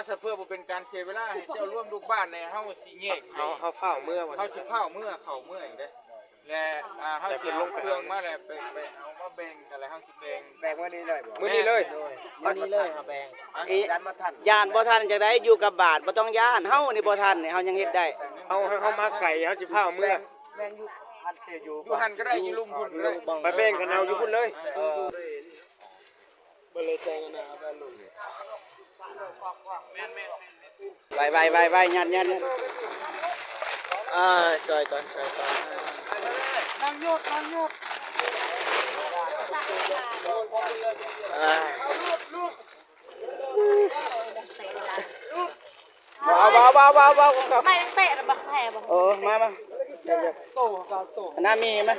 ຊະເພື່ອບໍ່ເປັນການເສຍເວລາ ໃຫ້ເຈົ້າລວມລູກບ້ານແດ່ ເຮົາຊິແຍກ ເຮົາ ເຮົາຟ້າວເມືອ ເຮົາຊິຟ້າວເມືອເຂົ້າເມືອງເດ້ ແລະ ອ່າ ເຮົາຊິເອົາເຄື່ອງມາ ແລ້ວໄປ ໄປເອົາມາແບ່ງກັນ ແລ້ວເຮົາຊິແບ່ງ ແບ່ງມື້ນີ້ເລີຍບໍ່? ມື້ນີ້ເລີຍ ໂດຍ ມື້ນີ້ເລີຍເຮົາແບ່ງ ຢ້ານບໍ່ທັນ ຢ້ານບໍ່ທັນຈັ່ງໃດ ຢູ່ກັບບ້ານ ບໍ່ຕ້ອງຢ້ານ ເຮົານີ້ບໍ່ທັນ ເຮົາຍັງເຮັດໄດ້ ເຮົາ ເຮົາມາໄກ ເຮົາຊິຟ້າວເມືອ ແບ່ງຢູ່ຫັ້ນ ຢູ່ຫັ້ນກໍໄດ້ ຢູ່ລຸ່ມພຸ້ນກໍໄດ້ ໄປແບ່ງກັນເອົາຢູ່ພຸ້ນເລີຍ ເອີ. ໄວໆໆໆ ຍັດໆໆ ອ່າ ຊ່ອຍກ່ອນ ຊ່ອຍກ່ອນ ນັ່ງໂຍດ ນັ່ງໂຍດ ອ່າ. ເອົາ ເອົາ ເອົາ ເອົາ ເອົາ ເອົາ ເອົາ ໄມ້ເຕະນະ ບັກແຜ່ບໍ່ ເອີ ມາ ມາ ໂຕ ໂຕ ອັນນັ້ນມີໄໝ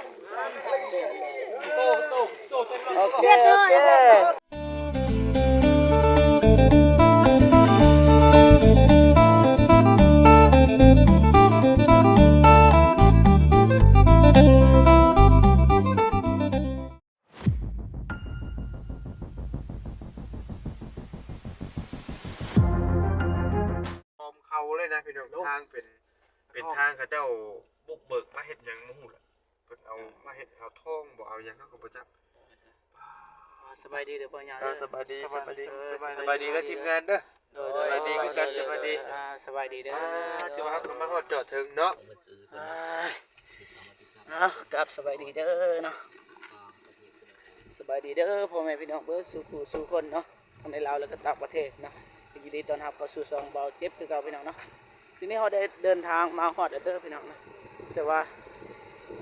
ໂຕ ໂຕ ໂຕ ໂຕ ໂອເຄ ໂອເຄ ອ້ອມເຂົາເລີຍນະພີ່ນ້ອງ ທາງເປັນ ເປັນທາງເຂົາເຈົ້າບຸກເບີກມາເຮັດຫຍັງບໍ່ຮູ້ລະ ເພິ່ນເອົາມາເຮັດ ເອົາທອງບໍ່ ເອົາຫຍັງເຮົາກໍບໍ່ຈັກ. ອ່າ ສະບາຍດີເດີພໍ່ໃຫຍ່ ເອີ ເດີ ສະບາຍດີ ສະບາຍດີ ສະບາຍດີ ສະບາຍດີເດີ ສະບາຍດີເດີ ທີມງານເດີ ໂດຍ ສະບາຍດີຄືກັນ ສະບາຍດີ ອ່າ ສະບາຍດີເດີ ອ່າ ຖືວ່າເຮົາກໍມາຮອດຈອດເຖິງເນາະ ອ່າ ເອົາ ກັບສະບາຍດີເດີເນາະ ສະບາຍດີເດີພໍ່ແມ່ພີ່ນ້ອງເບິດສູ່ຜູ້ສູ່ຄົນເນາະ ທັງໃນລາວ ແລະ ກໍຕ່າງປະເທດເນາະ ຍິນດີຕ້ອນຮັບເຂົ້າສູ່ຊ່ອງເບົາເຈັບຄືເກົ່າພີ່ນ້ອງເນາະ ທີນີ້ເຮົາໄດ້ເດີນທາງມາຮອດແລ້ວເດີພີ່ນ້ອງເນາະ ແຕ່ວ່າ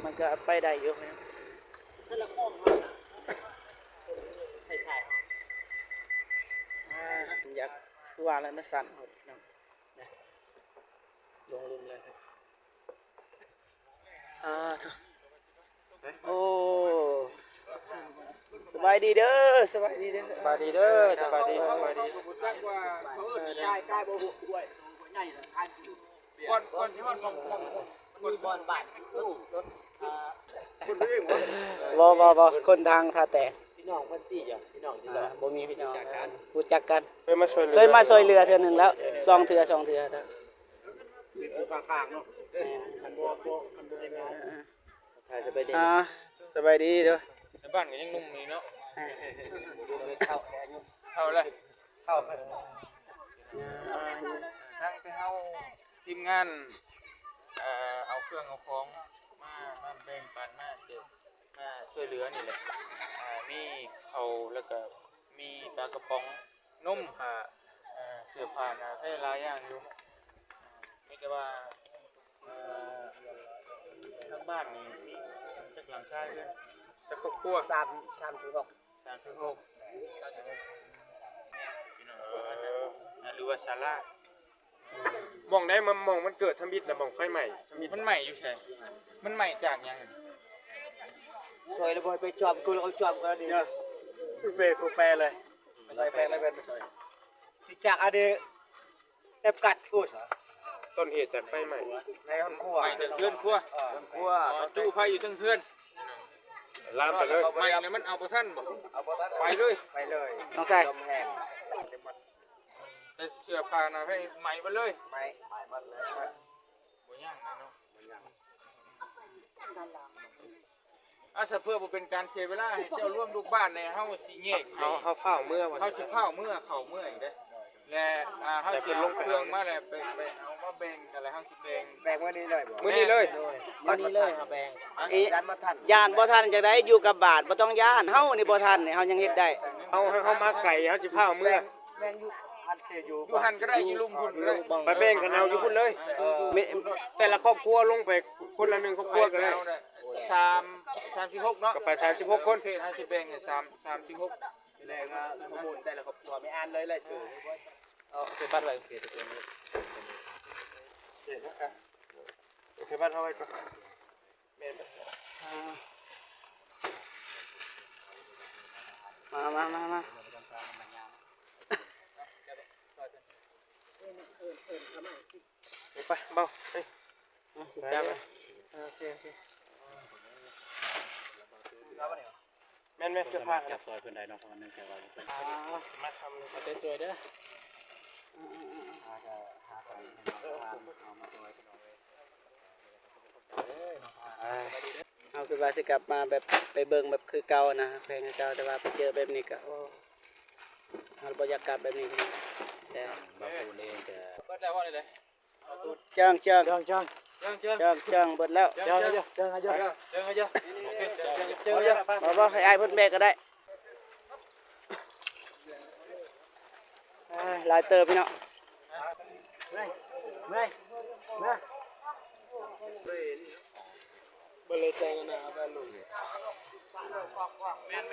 ມັນກໍໄປໄດ້ຢູ່ພີ່ນ້ອງ ອ່າ ຢາກ ຄືວ່າແລ້ວ ມັນສັ່ນເນາະ ລົງລຸ່ມເລີຍ ອ່າ ໂອ້ ສະບາຍດີເດີ ສະບາຍດີເດີ ສະບາຍດີເດີ ສະບາຍດີ ສະບາຍດີ ກ່ອນ ກ່ອນທີ່ຮອດໝ່ອງ ໝ່ອງ ໝ່ອງບ່ອນບ້ານ ບໍ່ ບໍ່ ບໍ່ ຄົນທາງທ່າແຕງ ພີ່ນ້ອງເພິ່ນຕິ ພີ່ນ້ອງ ອ່າ ບໍ່ມີພີ່ນ້ອງ ຮູ້ຈັກກັນ ເຄີຍມາຊ່ວຍເຫຼືອ ເຄີຍມາຊ່ວຍເຫຼືອເທື່ອໜຶ່ງແລ້ວ ສອງເທື່ອ ສອງເທື່ອ ຢູ່ພາກກາງເນາະ ແມ່ນ ຄັນບໍ່ ບໍ່ ຄັນບໍ່ໄດ້ມາ ອ່າ ສະບາຍດີ ອ່າ ສະບາຍດີເດີ ໃນບ້ານກໍຍັງໜຸ່ມຢູ່ເນາະ ເຖົ້າແລ້ວ ເຖົ້າແລ້ວ ເຖົ້າ ທາງທີ່ເຮົາທີມງານ ເອີ ເອົາເຄື່ອງເອົາຂອງມາ ມາແບ່ງປັນ ມາແຈກ ມາຊ່ວຍເຫຼືອນີ້ແຫຼະ ອ່າ ມີເຂົ້າ ແລ້ວກໍມີປາກະປ໋ອງ ນົມ ອ່າ ເສື້ອຜ້າໜ້າແພຫຼາຍຢ່າງຢູ່ ມີແຕ່ວ່າ ເອີ ທາງບ້ານນີ້ມີຈັກຫຼັງຄາເຮືອນ ຈັກຄອບຄົວ? ສາມ ສາມສິບຫົກ ສາມສິບຫົກ ເອີ ຫຼືວ່າສາລາ ໝ່ອງໃດ ໝ່ອງມັນເກີດທຳອິດນະ ໝ່ອງໄຟໄໝ້ທຳອິດ ມັນໄໝ້ຢູ່ໃສ? ມັນໄໝ້ຈາກຫຍັງ? ຊ່ອຍລະບໍ່ໄປຈອມ ຄືລະເອົາຈອມກໍດີ ເນາະ ເປັນຜູ້ແປເລີຍ ຊ່ອຍແປເລີຍ ເປັນຊ່ອຍ ຈາກອັນນີ້ ແອບກັດ ໂອ້ຍ ຕົ້ນເຫດຈາກໄຟໄໝ້ ໃນເຮືອນຄົວ ໄໝ້ຈາກເຮືອນຄົວ ເອີ ເຮືອນຄົວ ອໍ ຈູ້ໄຟຢູ່ເທິງເຮືອນ ລາມໄປເລີຍ ໄໝ້ນະ ມັນເອົາບໍ່ທັນບໍ່? ເອົາບໍ່ທັນ ໄປເລີຍ ໄປເລີຍ ຕ້ອງໃສ່ ລົມແຮງ ແຕ່ເສື້ອຜ້າໜ້າແພໄໝ້ໝົດເລີຍ ໄໝ້ ໄໝ້ໝົດເລີຍ ບໍ່ຍັງນະເນາະ ບໍ່ຍັງ ອ່າ ຊະເພື່ອບໍ່ເປັນການເສຍເວລາ ໃຫ້ເຈົ້າລວມລູກບ້ານແດ່ ເຮົາຊິແຍກ ເຮົາ ເຮົາຟ້າວເມືອ ເຮົາຊິຟ້າວເມືອ ເຂົ້າເມືອອີກເດ້ ແລະ ອ່າ ເຮົາຊິເອົາເຄື່ອງມາ ແລ້ວໄປ ໄປເອົາມາແບ່ງກັນ ແລ້ວເຮົາຊິແບ່ງ ແບ່ງມື້ນີ້ເລີຍບໍ່? ມື້ນີ້ເລີຍ ໂດຍ ມື້ນີ້ເລີຍເຮົາແບ່ງ ຢ້ານບໍ່ທັນ ຢ້ານບໍ່ທັນຈັ່ງໃດ ຢູ່ກັບບ້ານ ບໍ່ຕ້ອງຢ້ານ ເຮົານີ້ບໍ່ທັນ ເຮົາຍັງເຮັດໄດ້ ເຮົາ ເຮົາມາໄກ ເຮົາຊິຟ້າວເມືອ ແບ່ງຢູ່ຫັ້ນ ຢູ່ຫັ້ນກໍໄດ້ ຢູ່ລຸ່ມພຸ້ນກໍໄດ້ ໄປແບ່ງກັນເອົາຢູ່ພຸ້ນເລີຍ ເອີ ແຕ່ລະຄອບຄົວລົງໄປຄົນລະໜຶ່ງຄອບຄົວກໍໄດ້ ສາມ ສາມສິບຫົກເນາະ ກໍໄປສາມສິບຫົກຄົນ ເຂດເຮົາຊິແບ່ງໃຫ້ສາມ ສາມສິບຫົກ ແລະ ຂໍ້ມູນແຕ່ລະຄອບຄົວ ແມ່ອ່ານເລີຍລາຍຊື່ ເອົາເຂດບັດໄວ້ ເຂດບັດເຮົາໄວ້ກ່ອນ ແມ່ນ ມາ ມາ ມາ ມາ ໄປ ເບົາ ໄປ ຈັບ ໂອເຄ ໂອເຄ ແມ່ນໆ ເສື້ອຜ້າ ຈັບຊ່ອຍເພິ່ນໄດ້ເນາະ ເພາະວ່າເນື່ອງຈາກວ່າ ອ່າ ມາທຳ ເອົາໃຈຊ່ວຍເດີ ອື ເຮົາຄິດວ່າຊິກັບມາແບບໄປເບິ່ງແບບຄືເກົ່ານະ ແຂວງຄືເກົ່າ ແຕ່ວ່າໄປເຈີແບບນີ້ກະ ໂອ້ ເຮົາບໍ່ຢາກກັບແບບນີ້ ແຕ່ ບາງຄົນເອງກະ ເບິດແລ້ວບໍ່ນີ້ເດ້ ເຈີງ ເຈີງ ເຈີງ ເຈີງ ເຈີງ ເຈີງ ເຈີງ ເບິດແລ້ວ ເຈີງ ເຈີງ ເຈີງ ເຈີງ ບໍ່ ບໍ່ ໃຫ້ອ້າຍເພິ່ນແບກກະໄດ້ ອ່າ ຫຼາຍເຕີບພີ່ນ້ອງ ເມື່ອຍ ເມື່ອຍ ເມື່ອຍ ບໍ່ເລີຍແຊງໜ້າບ້ານລຸງ ແມ່ນ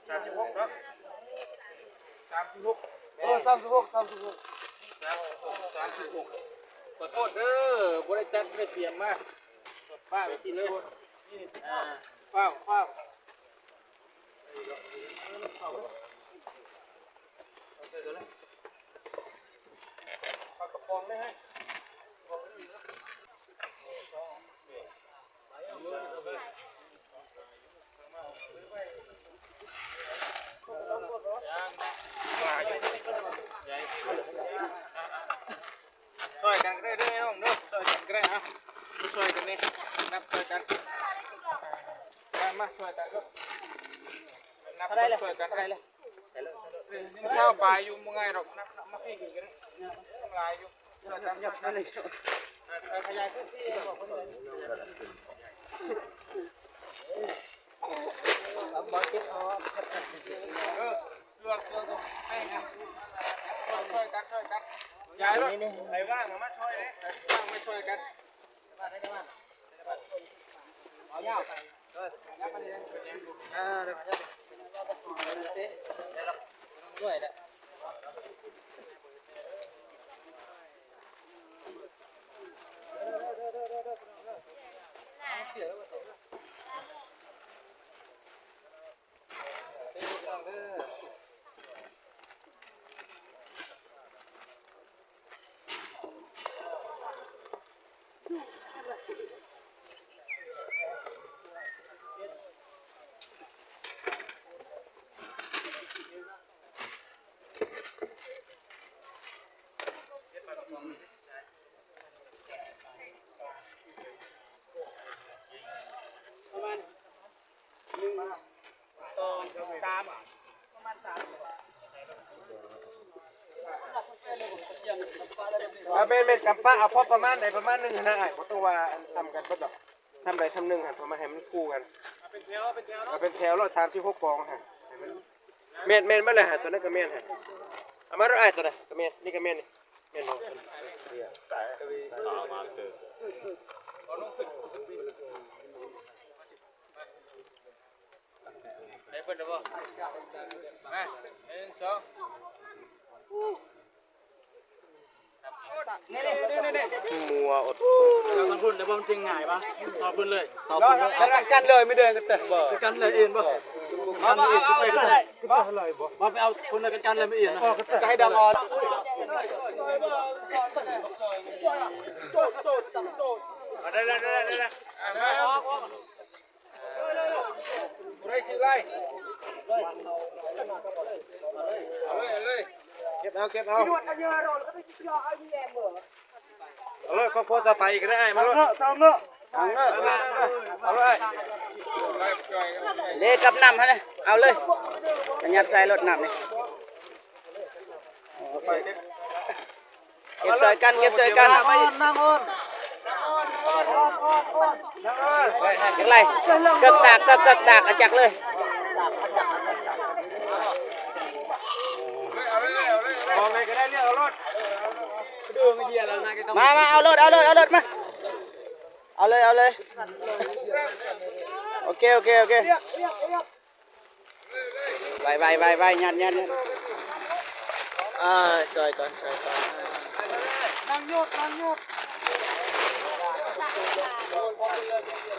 ໆ ສາມສິບຫົກເນາະ ສາມສິບຫົກ ເອີ ສາມສິບຫົກ ສາມສິບຫົກ ສາມສິບຫົກ ສາມສິບຫົກ ຂໍໂທດເດີ ບໍ່ໄດ້ຈັດ ບໍ່ໄດ້ຕຽມມາ ຟ້າວໄປຊິເລີຍ ອ່າ ຟ້າວ ຟ້າວ ເອົາກະປ໋ອງເລີຍ ເຮີ້ຍ. ຊ່ອຍກັນກະໄດ້ເດີນ້ອງເດີ ຊ່ອຍກັນກະໄດ້ ເອົາ ມາຊ່ອຍກັນນີ້ ນັບຊ່ອຍກັນ ມາ ມາຊ່ອຍກັນເດີ ນັບ ເທົ່າໃດແລ້ວ ຊ່ອຍກັນ ເທົ່າໃດແລ້ວ ເອີ ຍັງຊາວປາຍຢູ່ ບໍ່ງ່າຍດອກ ນັບ ນັບມາພີ້ກະໄດ້ ຍັງຫຼາຍຢູ່ ຊ່ອຍກັນ ເອີ ຂະຫຍາຍພື້ນທີ່ ບອກເພິ່ນເລີຍ ເອີ ຊ່ອຍກັນ ຊ່ອຍກັນ ຢາຍໂລດ ໃຜວ່າງມາຊ່ອຍເດ້ ໃຜວ່າງມາຊ່ອຍກັນ ເອົາຍາວ ເອີ ດ້ວຍແຫຼະ. ປະມານ ໜຶ່ງ ສອງ ສາມ ປະມານສາມ ເອົາແມ່ນໆ ກຳປະເອົາພໍປະມານໃດປະມານໜຶ່ງຫັ້ນນະອ້າຍ ບໍ່ຕ້ອງວ່າອັນສ່ຳກັນເບິດດອກ ສ່ຳໃດສ່ຳໜຶ່ງຫັ້ນ ປະມານໃຫ້ມັນຄູ່ກັນ ເອົາເປັນແຖວ ເອົາເປັນແຖວໂລດ ສາມສິບຫົກກອງຫັ້ນ ໃຫ້ມັນ ແມ່ນໆ ເບິດແລ້ວຫາ ໂຕນັ້ນກະແມ່ນຫາ ເອົາມາໂລດອ້າຍ ໂຕໃດກະແມ່ນ ນີ້ກະແມ່ນນີ້ ແມ່ນບໍ່? ໃຫ້ເພິ່ນໄດ້ບໍ່? ມາ ໜຶ່ງ ສອງ ນີ້ໆໆໆ ມົວອົດ ເອົາທາງພຸ້ນໄດ້ບໍ່? ມັນຈຶ່ງງ່າຍປະ? ຕໍ່ພຸ້ນເລີຍ ຕໍ່ພຸ້ນເລີຍ ກັນເລີຍ ມີເດີນກັນເຕີບໍ່? ກັນເລີຍເອັນບໍ່? ກັນເລີຍເອັນ ໄປ ໄປ ວ່າໄປເອົາຄົນໃນກັນກັນເລີຍ ມີເອັນນະ ກະໃຫ້ດຳເອົາ ໄດ້ແລ້ວ ໄດ້ແລ້ວ ໄດ້ແລ້ວ ອ່າ ມາ ຜູ້ໃດຊື່ລາຍ ເອົາເລີຍ ເອົາເລີຍ ເກັບເອົາ ເກັບເອົາ ເອົາເລີຍ ຄອບຄົວຕໍ່ໄປອີກກະໄດ້ ມາໂລດ ເອົາເລີຍ ເອົາເລີຍ ເດ້ ກັບນ້ຳຫັ້ນນະ ເອົາເລີຍ ກະຍັດໃສ່ໂລດນ້ຳນີ້ ເກັບຊ່ອຍກັນ ເກັບຊ່ອຍກັນ ຈັກໄລ່ ເກີກຕາກ ເກີກ ເກີກຕາກ ເອົາຈັກເລີຍ ເອົາເລີຍ ເອົາເລີຍ ເອົາເລີຍ ຂອງໃດກະໄດ້ ເລືອກເອົາໂລດ. ມາ ມາ ເອົາໂລດ ເອົາໂລດ ເອົາໂລດ ມາ ເອົາເລີຍ ເອົາເລີຍ ໂອເຄ ໂອເຄ ໂອເຄ ໄວ ໄວ ໄວ ໄວ ຍັດ ຍັດ ຍັດ ອ່າ ຊ່ອຍກ່ອນ ຊ່ອຍກ່ອນ ນັ່ງຢຸດ ນັ່ງຢຸດ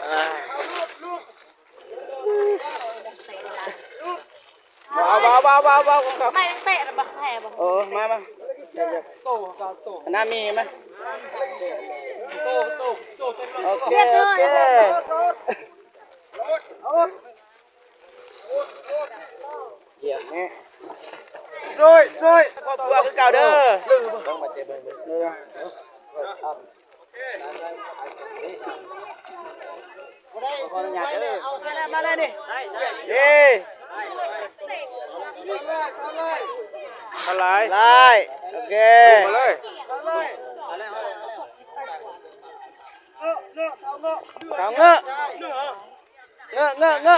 ອ່າ ເອົາ ເອົາ ເອົາ ເອົາ ເອົາ ເອົາ ເອົາ ໄມ້ເຕະລະບໍ່ແພ້ບໍ່ ເອີ ມາ ມາ ໂຕ ໂຕ ໜ້າມີມາ ໂຕ ໂຕ ໂຕ ໂອເຄ ໂອເຄ ຢ້ຽມແມ່ ໂດຍ ໂດຍ ຄອບຄົວຄືເກົ່າເດີ ຕ້ອງມາເຈັບເບິ່ງເດີ ຂໍອະນຸຍາດເດີ ມາແລ້ວ ມາແລ້ວນີ້ ເອີ ເຂົ້າຫຼາຍ ຫຼາຍ ໂອເຄ ເຂົ້າເລີຍ ເຂົ້າເງີ້ ເງີ້ ເງີ້ ເງີ້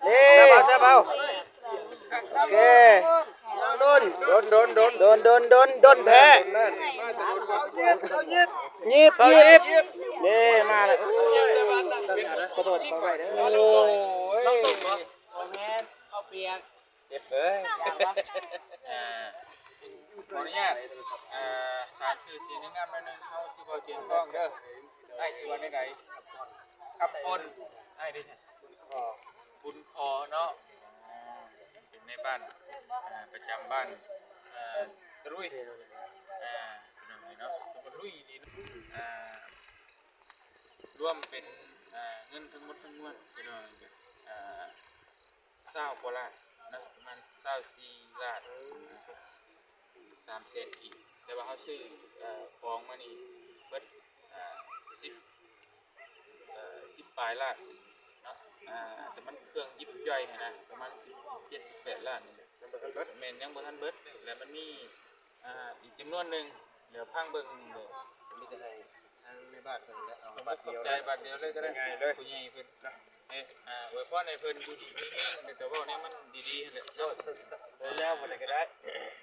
ນີ້ ຈັບເອົາ ຈັບເອົາ ໂອເຄ ດົນ ດົນ ດົນ ດົນ ດົນ ດົນ ດົນແທ້ ຍິບ ຍິບ ນີ້ ມາແລ້ວ ຂໍໂທດ ຂໍອະໄພເດີ ໂອ້ຍ ບໍ່ແມ່ນ ເຂົ້າປຽກ ເຈັບເອີຍ ອ່າ ຂໍອະນຸຍາດ ອ່າ ຖາມຊື່ ຊື່ໜຶ່ງນາມໜ້ອຍໜຶ່ງ ເຮົາຊິບໍ່ຕຽມຕ້ອງເດີ ອ້າຍຊື່ວ່າແນວໃດ? ຄຳພົນ ອ້າຍເດ້ ບຸນຂໍ ບຸນຂໍເນາະ ອ່າ ເປັນນາຍບ້ານ ອ່າ ປະຈຳບ້ານ ອ່າ ຕະລຸຍ ອ່າ ເປັນຫຍັງເນາະ ຕະລຸຍນີ້ ອ່າ ລວມເປັນ ອ່າ ເງິນທັງໝົດທັງມວນ ພີ່ນ້ອງ ອ່າ ຊາວກວ່າລ້ານເນາະ ປະມານຊາວສີ່ລ້ານສາມແສນກີບ ແຕ່ວ່າເຮົາຊື້ ເອີ ຂອງມານີ້ເບິດ ເອີ ສິບ ເອີ ສິບປາຍລ້ານເນາະ ອ່າ ແຕ່ມັນເຄື່ອງຢິບຍ່ອຍຫັ້ນນະ ປະມານສິບເຈັດ ສິບແປດລ້ານນີ້ແຫຼະ ແມ່ນຍັງບໍ່ທັນເບິດ ແລະມັນມີ ອ່າ ອີກຈຳນວນໜຶ່ງ ດຽວຟັງເບິ່ງເດີ ມີແຕ່ໃຫ້ທາງແມ່ບ້ານເພິ່ນແຫຼະ ເອົາບັດດຽວ ຂອບໃຈບັດດຽວເລີຍກໍໄດ້ ງ່າຍເລີຍ ຜູ້ໃຫຍ່ເພິ່ນເນາະ ເອີ ອວຍພອນໃຫ້ເພິ່ນຢູ່ດີມີແຮງ ແຕ່ເວົ້າແນວມັນດີໆຫັ້ນແຫຼະເນາະ ແລ້ວບໍ່ໄດ້ກໍໄດ້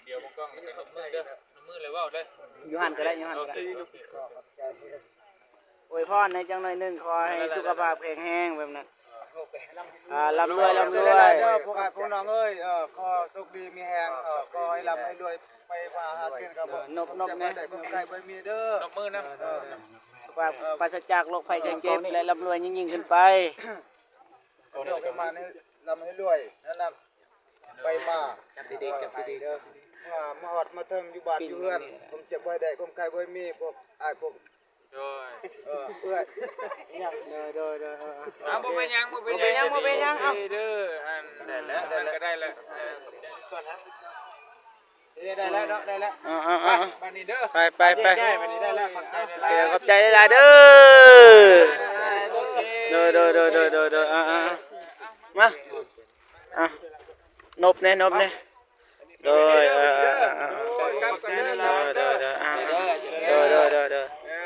ດຽວບໍ່ກ້ອງແລ້ວກໍນົບມືເດີ ນົບມືແລ້ວເວົ້າເດີ ຢູ່ຫັ້ນກໍໄດ້ ຢູ່ຫັ້ນກໍໄດ້ ໂອເຄ ໂອເຄ ອວຍພອນໃຫ້ຈັກໜ້ອຍໜຶ່ງ ຂໍໃຫ້ສຸຂະພາບແຂງແຮງແບບນັ້ນ ອ່າ ລ່ຳລວຍ ລ່ຳລວຍ ພວກອ້າຍພວກນ້ອງເອີຍ ຂໍໂຊກດີມີແຮງ ຂໍໃຫ້ລ່ຳໃຫ້ລວຍ ໄປມາຫາກິນກັນ ນົບ ນົບແດ່ ຄວາມເຈັບໄດ້ ຄວາມໄຂ້ບໍ່ມີເດີ ນົບມືນຳ ເອີ ປາສະຈາກໂລກໄພໄຂ້ເຈັບ ແລະ ລ່ຳລວຍຍິ່ງໆຂຶ້ນໄປ ໂຊກໃຫ້ມາໃຫ້ລ່ຳໃຫ້ລວຍ ນັ້ນນະ ໄປມາ ຈັບດີໆ ຈັບດີໆ ເມື່ອມາຮອດມາເຖິງຢູ່ບ້ານຢູ່ເຮືອນ ຄວາມເຈັບບໍ່ໃຫ້ໄດ້ ຄວາມໄຂ້ບໍ່ໃຫ້ມີ ພວກອ້າຍພວກ ໂດຍ ເອີ ເອື້ອຍ ຫຍັງ ໂດຍ ໂດຍ ໂດຍ ເອີ ເອີ ເອົາ ບໍ່ເປັນຫຍັງ ບໍ່ເປັນຫຍັງ ບໍ່ເປັນຫຍັງ ບໍ່ເປັນຫຍັງ ເອົາ ເດີ ອັນ ໄດ້ແລ້ວ ໄດ້ແລ້ວ ເອີ ໄດ້ແລ້ວເນາະ ໄດ້ແລ້ວ ເອີ ເອີ ເອີ ໄປ ບາດນີ້ເດີ ໄປ ໄປ ໄປ ໄປ ບາດນີ້ໄດ້ແລ້ວ ຂອບໃຈຫຼາຍໆ ເດີ ໂອເຄ ໂດຍ ໂດຍ ເອີ ເອີ ມາ ອ່ະ ນົບແດ່ ນົບແດ່ ໂດຍ ເອີ ເອີ ເອີ ເອີ ໂດຍ ໂດຍ ໂດຍ ອ່າ ໂດຍ ໂດຍ ໂດຍ ໂດຍ ເອີ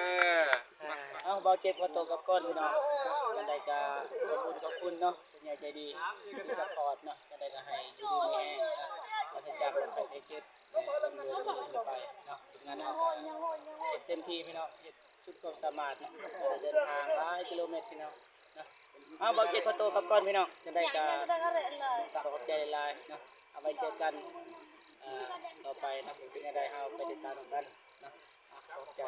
ເອົາ ບ່າວເຈັບຂໍໂຕກັບກ່ອນພີ່ນ້ອງ ຈັ່ງໃດກໍຂອບຄຸນ ຂອບຄຸນເນາະ ຜູ້ໃຫຍ່ໃຈດີທີ່ຊັບພອດເນາະ ຈັ່ງໃດກໍໃຫ້ຢູ່ດີມີແຮງ ປາສະຈາກໂລກໄພໄຂ້ເຈັບ ແລະ ລ່ຳລວຍຂຶ້ນໄປເນາະ ທີມງານເຮົາກໍເຮັດເຕັມທີ່ພີ່ນ້ອງ ເຮັດສຸດຄວາມສາມາດເນາະ ເດີນທາງຫຼາຍກິໂລແມັດພີ່ນ້ອງ ເນາະ ເອົາ ບ່າວເຈັບຂໍໂຕກັບກ່ອນພີ່ນ້ອງ ຈັ່ງໃດກໍຂໍຂອບໃຈຫຼາຍໆເນາະ ເອົາໄວ້ເຈີກັນ ເອີ ຕໍ່ໄປເນາະ ເປັນຈັ່ງໃດເຮົາໄປຕິດຕາມນຳກັນເນາະ ຂອບໃຈ.